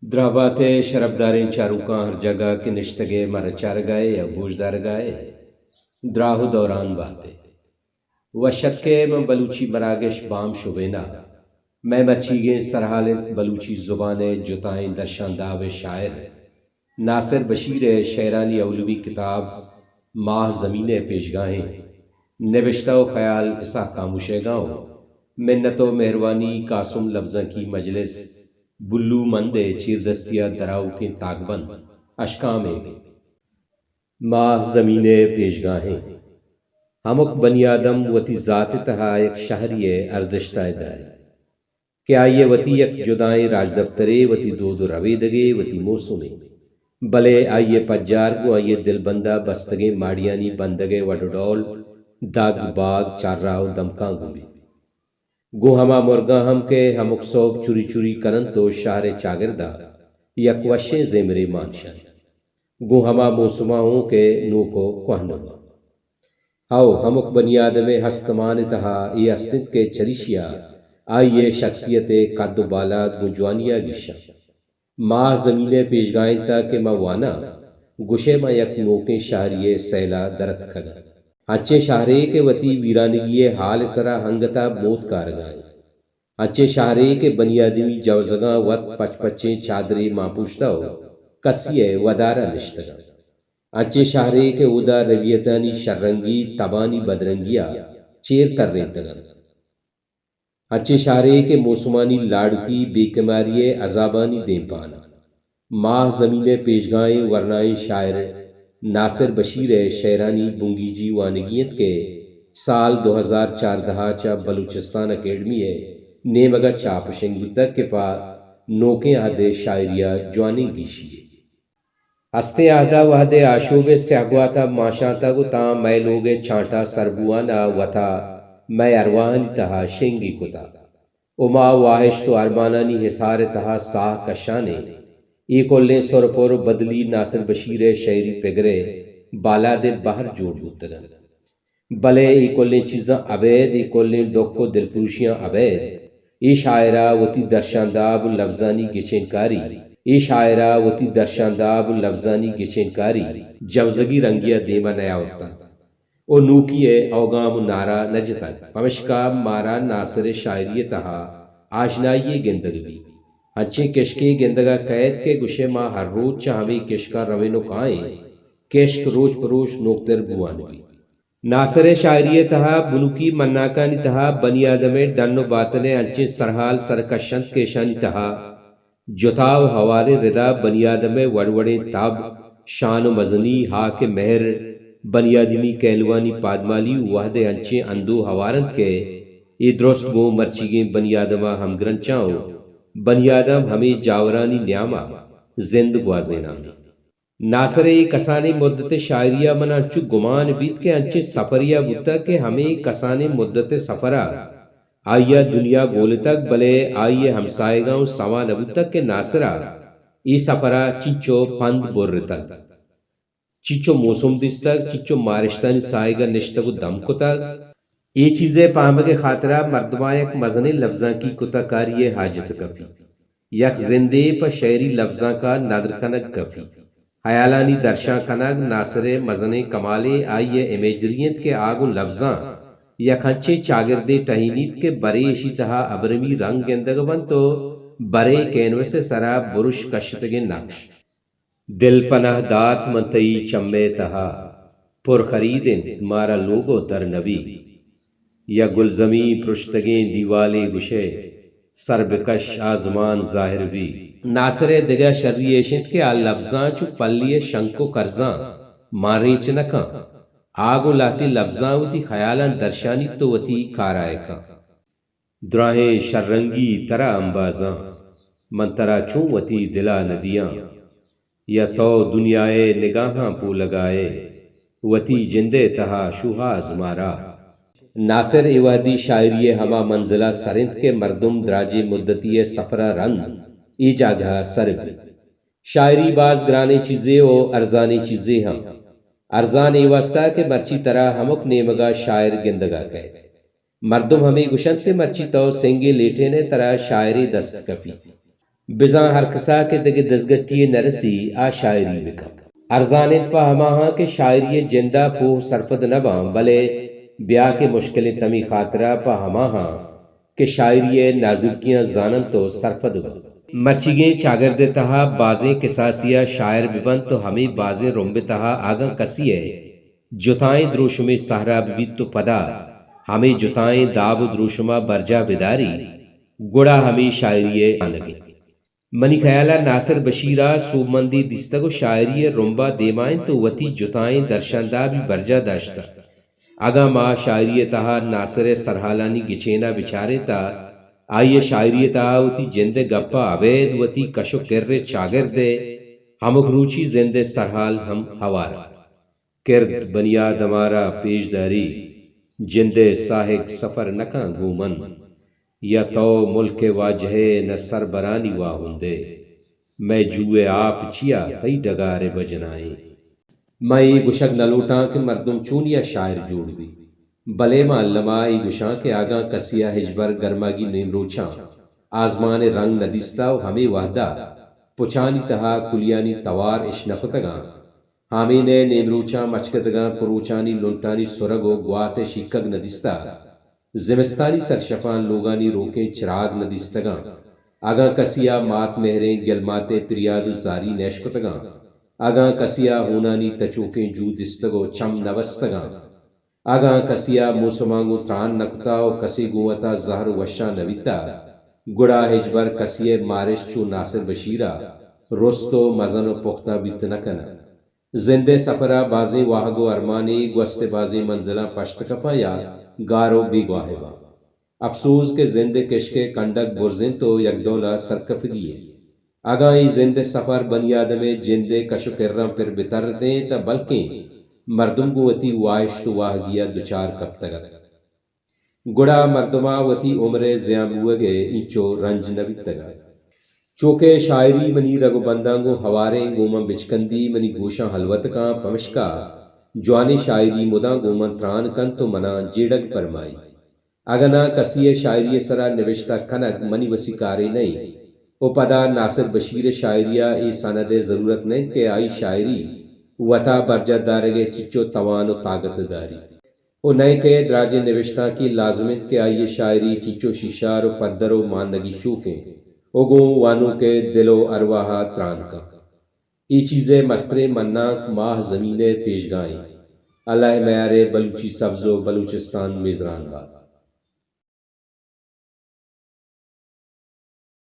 دراہ بات ئے شرپداریں چاروکاں، ہر جاگہ کہ نشتگ ئے مارا چارگ ءَ ئے یا گوشدارگ ءَ ئے، دراہ ءُ دوران بات ئے۔ وش اتک ئے ماں بلوچی مراگش بام شبین ءَ۔ مئے مرچیگیں سرحال اِنت بلوچی زبان ءِ جتائیں درشانداب ءِ شاعر ناصر بشیر ءِ شئیرانی اولی کتاب ماہ زمین ءِ پیشگاہیں۔ نبشتہ ءُ خیال اسحاق خاموشیگاں ءُ منت ءُ مہروانی قاسم لبزانکی مجلس بلو مند ءِ چیردستی ءَ دراؤکیں تاکبند اشکامیں۔ ماہ زمین ءِ پیشگاہیں۔ ہمک بنی آدم وتی ذات ءِ تہا یک شہری ءِ ارزشت ءَ داری کہ آئی ءَ وتی یک جدائیں راجدپترے، وتی دود ءُ ربیدگے، وتی موسمے، بلے آئی ءِ پجار گوں آئی ءِ دلبند ءَ بستگیں ماڑیانی بندگ ءِ وڈ ءُ ڈول، دگ، باگ، چارراہ ءُ دمکاں گوں بیت۔ گوں ہما مرگاں ہم کہ ہمک سہب چری چری کن اَنت ءُ شہر ءِ چاگرد ءَ یک وشیں زیمرے مان شنت۔ گوں ہما موسماں اوں کہ نوک ءُ کوہن باں۔ ہئو، ہمک بنی آدم ءِ ہستمان ءِ تہا اے است اِنت کہ چریشی ءَ آئی ءِ شخصیت ءِ قد ءُ بالاد گوں جوانی ءَ گیش اَنت۔ ماہ زمین ءِ پیشگاہ اِنت کہ ما واناں، گوش ئے ما یک نوکیں شہرے ءِ سیل ءَ در اتکگ آں۔ انچیں شہرے کہ وتی ویرانگی ءِ ہال ءِ سرا انگت ءَ موتک آرگ ءَ اِنت۔ انچیں شہرے کہ بنی آدمی جوزگاں وت پچ پچیں چادرے مان پوشتہ ءُ کسی ءِ ودار ءَ نشتگ اَنت۔ انچیں شہرے کہ اودا رویتانی شررنگی، تبانی بدرنگی ءَ چیر ترینتگ اَنت۔ انچیں شہرے کہ موسمانی لاڑکی، بے کماری ءِ عذابانی دیمپان اَنت۔ ماہ زمین ءِ پیشگاہیں ورنائیں شاعر ناصر بشیر ءِ شئیرانی بنگیجی وانگی اِنت کہ سال دو ہزار چاردہ ءَ چہ بلوچستان اکیڈمی ءِ نیمگ ءَ چاپ ءُ شنگ بوتگ کہ پہ نوکیں عہد ءِ شاعری ءَ جوانیں گیشی یے۔ ہستیں عہد ءَ وہدے آشوب ءِ سیاہ گوات ءَ مانشانتگ ءُ تاں مئے لوگ ءِ چانٹ ءَ سر بوان ءَ وت ءَ مئے ارواہانی تہا شنگی کتگ۔ ءُ ما واہشت ءُ ارمانانی حصار ءِ تہا ساہ کشان ایں۔ اے کلیں سر پر ءُ بدلی ناصر بشیر ءِ شئیری پگر ءِ بالاد ءِ بہر جوڑ بوتگ اَنت۔ بلے اے کلیں چیزاں ابید، اے کلیں ڈک ءُ دلپروشیاں ابید، اے شاعر ءَ وتی درشانداب ءُ لبزانی گچینکاری، اے شاعر ءَ وتی درشانداب ءُ لبزانی گچینکاری جوزگی رنگے ءَ دیم ءَ نیاورتگ۔ ءُ نوکی ءِ اوگام ءُ نعرہ نہ جتگ، پمشکا مارا ناصر ءِ شاعری ءِ تہا آشنائی یے گندگ بیت۔ انچیں کشکے گندگ ءَ کئیت کہ گوش ئے ما ہر روچ چہ ہمے کشک ءَ روین ءُ کائیں، کشک روچ پہ روچ نوکتر بوان بیت۔ ناصر ءِ شاعری ءِ تہا بنکی مناکانی تہا بنی آدم ءِ ڈن ءُ باتن ءِ انچیں سرحال سرکش اَنت کہ اشانی تہا جتا ءُ ہواریں ردا بنی آدم ءِ وڑ وڑیں تب، شان ءُ مزنی، ہاک ءِ مہر، بنی آدمی کہلوانی پادمالی ءُ وہد ءِ انچیں اندوہ ہوار اَنت کہ اے درست گوں مرچیگیں بنی آدم ءَ ہمگرنچاں ءُ بنی آدم ہمے جاورانی نیام ءَ زند گوازینان اِنت۔ ناصر ءِ اے کسانیں مدت ءِ شاعری ءَ من ءَ انچو گمان بیت کہ انچیں سفرے ءَ بوتگ کہ ہمے کسانیں مدت ءِ سفر ءَ آئی ءَ دنیا گولتگ، بلے آئی ءِ ہمساہگاں اوں سما نہ بوتگ کہ ناصر ءَ اے سفر ءَ چنچو پند برتگ، چنچو موسم دیستگ، چنچو مارشتانی ساہگ ءَ نشتگ ءُ دم کتگ۔ اے چیز ءِ پہمگ ءِ خاطر ءَ مردماں یک مزنیں لبزانکی کتہ کاری ءِ حاجت کپیت۔ یک زندے پہ شئیری لبزانک ءَ ندر کنگ کپیت۔ ہیالانی درشان کنگ ناصر ءِ مزنیں کمالے، آئی ءِ امیجری اِنت کہ آ گوں لبزاں یک انچیں چاگردے ٹہینیت کہ برے اشی تہا ابرمی رنگ گندگ بنت ءُ برے کینوس ءِ سرا برش کشتگیں نقش۔ دل پناہ دات من تئی چم ءِ تہا، پر خرید اِنت مارا لوگ ءُ در نبی۔ یا گلزمیں پرشتگیں دیوالے گوش ئے، سر بکش آزمان ظاہر بی۔ ناصر ءِ دگہ شری ایش اِنت کہ آ لبزاں چو پلی ءِ شنک ءُ کرزاں مان ریچ نہ کن۔ آ گوں لہتے لبزاں وتی خیالاں درشانیت ءُ وتی کار ءَ کن۔ دراہیں شررنگی ترا امبازاں، من ترا چوں وتی دل ءَ نہ دیاں۔ یا تو دنیا ءِ نگاہاں پولگ ءَ ئے، وتی جند ءِ تہا شوہاز مارا۔ ناصر اے وہدی شاعری ءِ ہما منزل ءَ سر اِنت کہ مردم دراجیں مدتی ءِ سفر ءَ رند اے جاگہ ءَ سر بیت۔ شاعری باز گرانیں چیزے ءُ ارزانیں چیزے ہم۔ ارزان اے واستا کہ مرچی ترا ہمک نیمگ ءَ شاعر گندگ ءَ کئیت۔ مردم ہمے گوش اَنت کہ مرچی تو سنگے لیٹین ئے، ترا شاعرے دست کپیت۔ بزاں ہرکسا کہ دگہ دزگٹی یے نہ رسی، آ شاعری بکن۔ ارزان انت پہ ہماہاں کہ شاعری ءِ جند ءَ پوہ سرپد نہ باں، بلے بیا کہ مشکلیں تمی خاطرا پہ ہماہاں کہ شاعری ءِ نازرکیاں زان انت ءُ سرپد باں۔ مرچیگیں چاگرد ءِ تہا بازیں کساسے ءَ شاعر بہ بنت ءُ ہمے بازیں رمب ءِ تہا اگاں کسے ءِ جتائیں دروشمے سہرا بہ بیت ءُ پدا ہمے جتائیں داب ءُ دروشم ءَ برجاہ بداری، گڑا ہمے شاعری ءِ آنگ انت۔ منی خیال ءَ ناصر بشیر ءَ سوبمندی دیستگ ءُ شاعری ءِ رمب ءَ دیما انت ءُ وتی جتائیں درشاندابی برجاہ داشتگ۔ اگاں ما شاعری ءِ تہا ناصر ءِ سرحالانی گچین ءَ بچاریں تہ آئی ءِ شاعری ءِ تہا وتی جند ءِ گپ ءَ ابید وتی کش ءُ کر ءِ چاگرد ءِ ہمک روچی زند ءِ سرحال ہم ہوار انت۔ کرد بنی آدم ءَ را پیش داری، جند ءِ ساہگ سفر نہ کن گوں من۔ یا تو ملک ءِ واجہ ئے نہ سربرانی واہند ئے، مئے جو ءِ آپ چیا تئی ڈگار ءِ بجنائیں۔ من اے گوشگ نہ لوٹاں کہ مردم چونیا شاعر جوڑ بی، بلے من الما اے گوشاں کہ اگاں کسے ءَ ہچبر گرماگی نیمروچاں آزمان ءِ رنگ نہ دیستا ءُ ہمے وہدا پچانی تہا کلیانی توار اش نہ کتگاں، ہامین ءِ نیمروچاں مچکدگاں کروچانی لنٹانی سرگ ءُ گوات ءِ شیکگ نہ دیستا، زمستانی سرشپاں لوگانی روکیں چراگ نہ دیستگاں، اگاں کسے ءَ مات مہریں گلمات ءِ پریاد ءُ زاری نہ اشکتگاں، اگاں کسے ءَ ہونانی تچوکیں جو دیستگ ءُ چم نہ بستگاں، اگاں کسے ءَ موسماں گوں تران نہ کتا ءُ کسے گوں وتا زہر ءُ وشاں نہ بیتا، گڑا ہچبر کسے ءِ مارشت چو ناصر بشیر ءَ رست ءُ مزن ءُ پختہ بیت نہ کنت۔ زند ءِ سپر ءَ بازیں واہگ ءُ ارمانے گوست ءِ بازیں منزلاں پشت کپاں یا گار ءُ بیگواہ باں۔ اپسوز کہ زند ءِ کشک ءِ کنڈگ برز انت ءُ یک ڈول ءَ سرکپگی یے۔ اگاں اے زند ءِ سپر بنی آدم ءِ جند ءِ کش ءُ کراں پر بترتیں تہ بلکیں مردم گوں وتی واہشت ءُ واہگی ءَ دچار کپتگ ات۔ گڑا مردم ءَ وتی عمر ءِ زیان بوہگ ءِ اینچو رنج نہ بیتگ ات۔ چو کہ شاعری منی رگ ءُ بنداں گوں ہواریں، گوں من بچکندی منی گوشاں ہلوت کاں، پمشکا جوانیں شاعری مدام گوں من تران کنت ءُ منا جیڑگ پرمائی۔ اگاں ناں کسی ءِ شاعری ءِ سرا نبشتہ کنگ منی وسی کارے نہ انت ءُ پدا ناصر بشیر ءِ شاعری ءَ اے سند ءِ ضرورت نہ انت کہ آئی شاعری وتا برجاہ دارگ ءِ چنچو توان ءُ تاگت داری۔ ءُ نئے کہ دراجیں نبشتانکے لازم انت کہ آئی ءِ شاعری چنچو شیشار ءُ پدر ءُ مانگی شوک انت ءُ گوں وانوک ءِ دل ءُ ارواہ ءَ تران کنت۔ اے چیز ءِ مستریں منانک ماہ زمین ءِ پیشگاہ انت۔ اللہ ءِ میار ءِ بلوچی سبز ءُ بلوچستان میزران بات۔